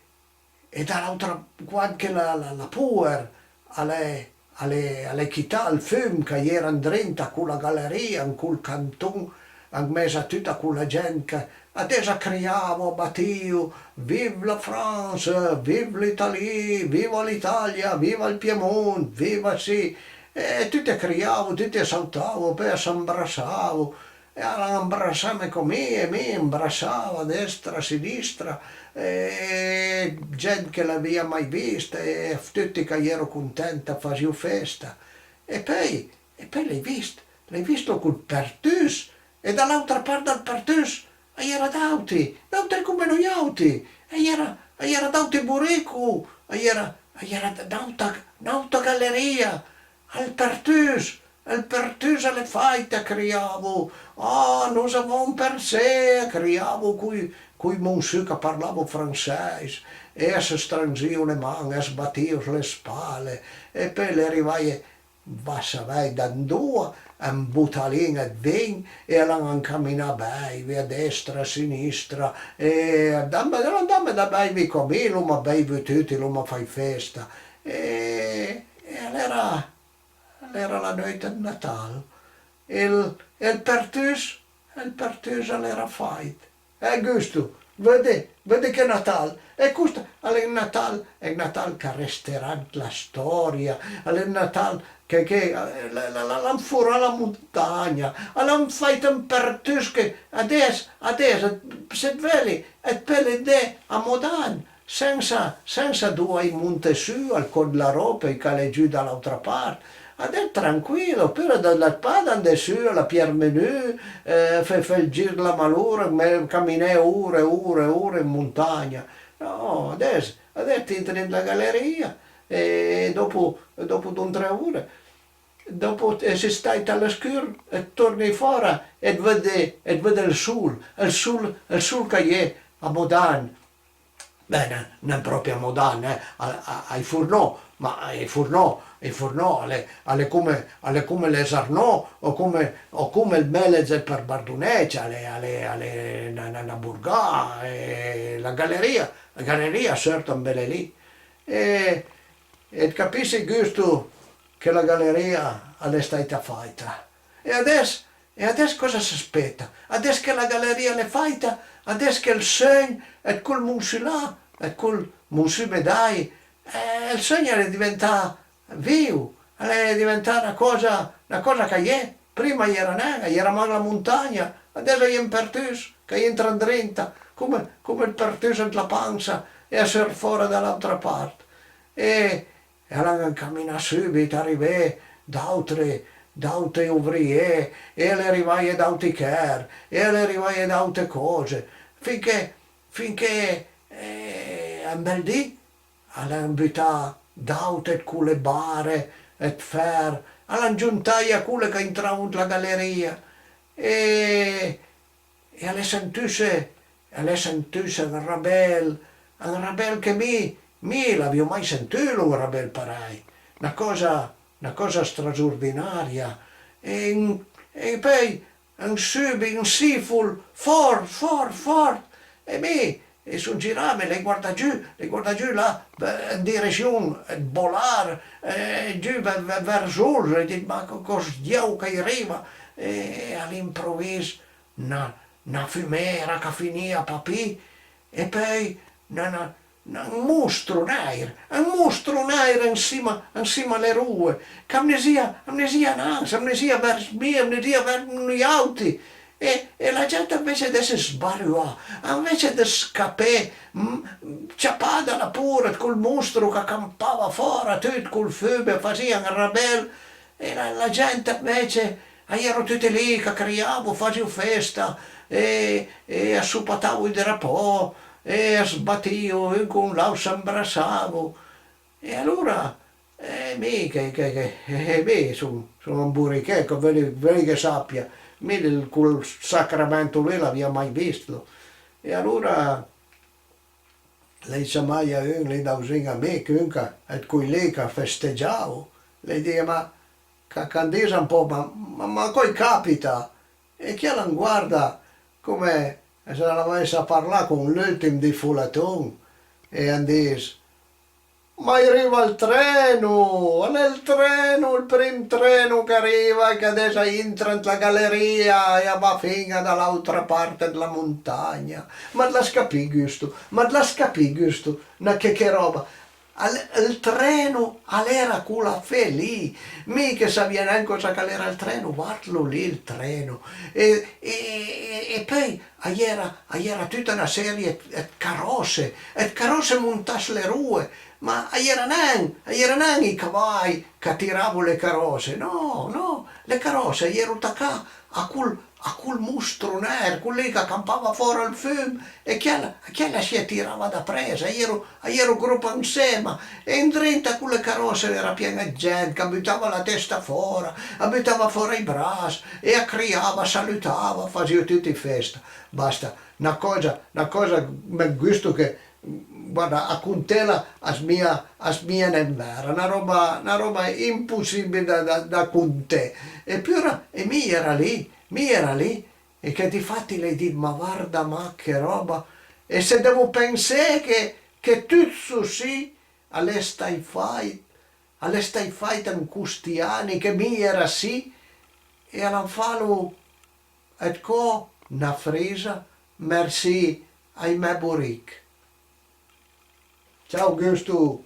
e da l'àutra, quand che la, la, la poer a l'é, a l'é, a l'é chità ël fum ch'a-i era andrinta a cola galerìa, an col canton, an mes a tuta cola gent ch'a, adess a criavo, a batìo: "Vive la France, vive l'Italie, viva l'Italia, viva ël Piemont, viva sì!" E tuti a criavo, tuti a sautavo, peui a s'ambrassavo. E a l'han ambrassame co mi, e mi ambrassavo a destra, a sinistra, e gent che l'avìa mai vist, e tuti ch'a-i ero content, a fasìo festa. E peui, e peui l'hai vist, l'hai vist col përtùs, e da l'àutra part dël përtùs a-i era d'àutri, d'àutri come noi àutri, a-i era, a-i era d'àutri borico, a-i era, a-i era d'àuta, d'àuta galerìa, ël përtùs, ël përtùs a l'é fàit, a criavo. "Ah, nous avons percé!" a criavo coj, coj monsù ch'a parlavo fransèis, e a së strangìo le man, e a sbatìo s'le spale, e peui a l'é rivaje, va savèj da andoa, un botalin ëd vin, e a l'han ancaminà a beive a destra, a sinistra, e a l'han dame, a l'han dame da beive co mi, l'oma beivo tuti, l'oma fàit festa, e, e a l'era, a l'era la neuit ëd Natal, e ël, e ël përtùs, ël përtùs a l'era fàit. Eh, Gusto, vëdde, vëdde che Natal! E cost a l'é un Natal, un Natal ch'a resterà ant la stòria, a l'é un Natal che, che, eh, la, la, la, a l'han forà la montagna, a l'han fàit un përtùs che adess, adess, se it veulit, it peule andé a Modan, sensa, sensa doa monté su al Col dla Rope, ch'a l'é giù da l'àutra part. Adess tranquilo, opura da, da pa andé su a la Pierre Menue, eh, fé, fé ël gir dla Malora, me-, caminé ore e ore e ore an montagna. No, adess, adess it entre ant la galerìa e dòpo, dòpo don tre ore, dòpo it ëstis stàit a lë scur, it torne fòra e it vëdde, e it vëdde ël sol, ël sol, ël sol ch'a-i é a Modan. Ben, nen pròpi a Modan, eh, a, a, ai Fornò, ma ai Fornò, ai Fornò a l'é, a l'é come, a l'é come les Arnaud o come, o come ël Mélez për Bardoneccia, a l'é, a l'é, a l'é na, na, na borgà, e la galerìa, la galerìa a seurt an bele lì. E, e it capisse, Gusto, che la galerìa a l'é stàita fàita. E adess E adess còsa së speta? Adess che la galerìa a l'é fàita, adess che ël seugn ëd col monsù là, ëd col monsù Medai, eh, ël seugn a l'é diventà viv, a l'é diventà na còsa, na còsa ch'a-i é. Prima a-i era nen, a-i era mach la montagna, adess a-i é un përtùs ch'a-i entre andrinta, come, come ël përtùs ant la pansa, e a seurt fòra da l'àutra part. E, E a l'han ancaminà sùbit, a rivé d'àutri, d'auti ovrié, e a l'é rivaje d'auti chèr, e a l'é rivaje d'aute còse, fin che, fin che, eh, un bel dì, a l'han butà d'aute ëd cole bare ëd fèr, a l'han giuntaje a cole ch'a intravo ant la galerìa, e, e a l'é sentusse, a l'é sentusse un rabel, un rabel che mi, mi l'avìo mai sentulo un rabel parèj, na còsa, na còsa strasordinaria. E, e peui un sùbit, un sìfol fòrt, fòrt, fòrt, e mi i son girame, l'hai guardà giù, l'hai guardà giù là, beh, an diresion ëd Bolard, eh, giù ve-, ve-, vèrs Olzo, e dit: "Ma co-, còs diav ch'a-i riva?" E a l'improvis na, na fumera ch'a finìa pa pì, e peui na, na, na, un mostro nèir, un mostro nèir ansima, ansima a le roe, ch'am nesìa, am nesìa anans, am nesìa vèrs mi, am nesìa vèrs noiàutri. E, e la gent, anvece d'esse sbaruà, anvece dë scapé, mm, ciapà da la pôra ëd col mostro ch'a campava fòra tut col fum e a fasìa un rabel, e la, la gent anvece a j'ero tuti lì ch'a criavo, fasìo festa, e, e a sopatavo ij drapò, e a sbatìo un con l'àutr, s'ambrassavo. E alora, eh, mi che, che, che, eh, mi son, son un borichèt, veulo, veulo ch'it sapie, mi ël, col sacramento lì l'avìa mai visto. E alora l'hai ciamaje un lì davzin a mi, comunque, ëd coj lì ch'a festegiavo, l'hai dije: "Ma ch'a, ch'am disa un pò, ma, ma, ma còs a-i capita?" E chiel a 'm guarda come se a l'avèissa parlà con l'ùltim dij foleton, e a 'm dis: "Ma a-i riva ël treno! A l'é ël treno, ël prim treno ch'a riva e ch'adess a intra ant la galerìa e a va fin-a da l'àutra part dla montagna." Ma it l'has capì, Gusto? Ma it l'has capì, Gusto? Na che, che ròba! Al-, ël treno a l'era cola fé lì. Mi che savìa nen còsa ch'a l'era ël treno, vardlo lì ël treno. E, e, e, e peui a-i era, a-i era tuta na serie ëd, ëd caròsse, ëd caròsse montà s'le roe, ma a-i era nen, a-i era nen ij cavaj ch'a tiravo le caròsse, no, no, le caròsse a j'ero tacà a col, a col mostro nèir, col lì ch'a campava fòra ël fum, e chiel, chiel a së tirava dapress, a j'ero, a j'ero gropà ansema, e andrinta a cole caròsse a l'era pien ëd gent ch'a butava la testa fòra, a butava fòra ij brass, e a criava, a salutava, a fasìo tuti festa. Basta, na còsa, na còsa, mè, Gusto, che, guarda, a contela a smija, a smija nen vera, na ròba, na ròba impossìbil da, da, da conté. Epura, e mi i era lì, mi i era lì, e che difatti l'hai dit: "Ma varda, ma che ròba!" E se devo pensé che, che tut sto sì a l'é stàit fàit, a l'é stàit fàit an costi ani che mi i era sì, e a l'han falo ëd cò na frisa, mersì ai mè borich. Ciao Gusto,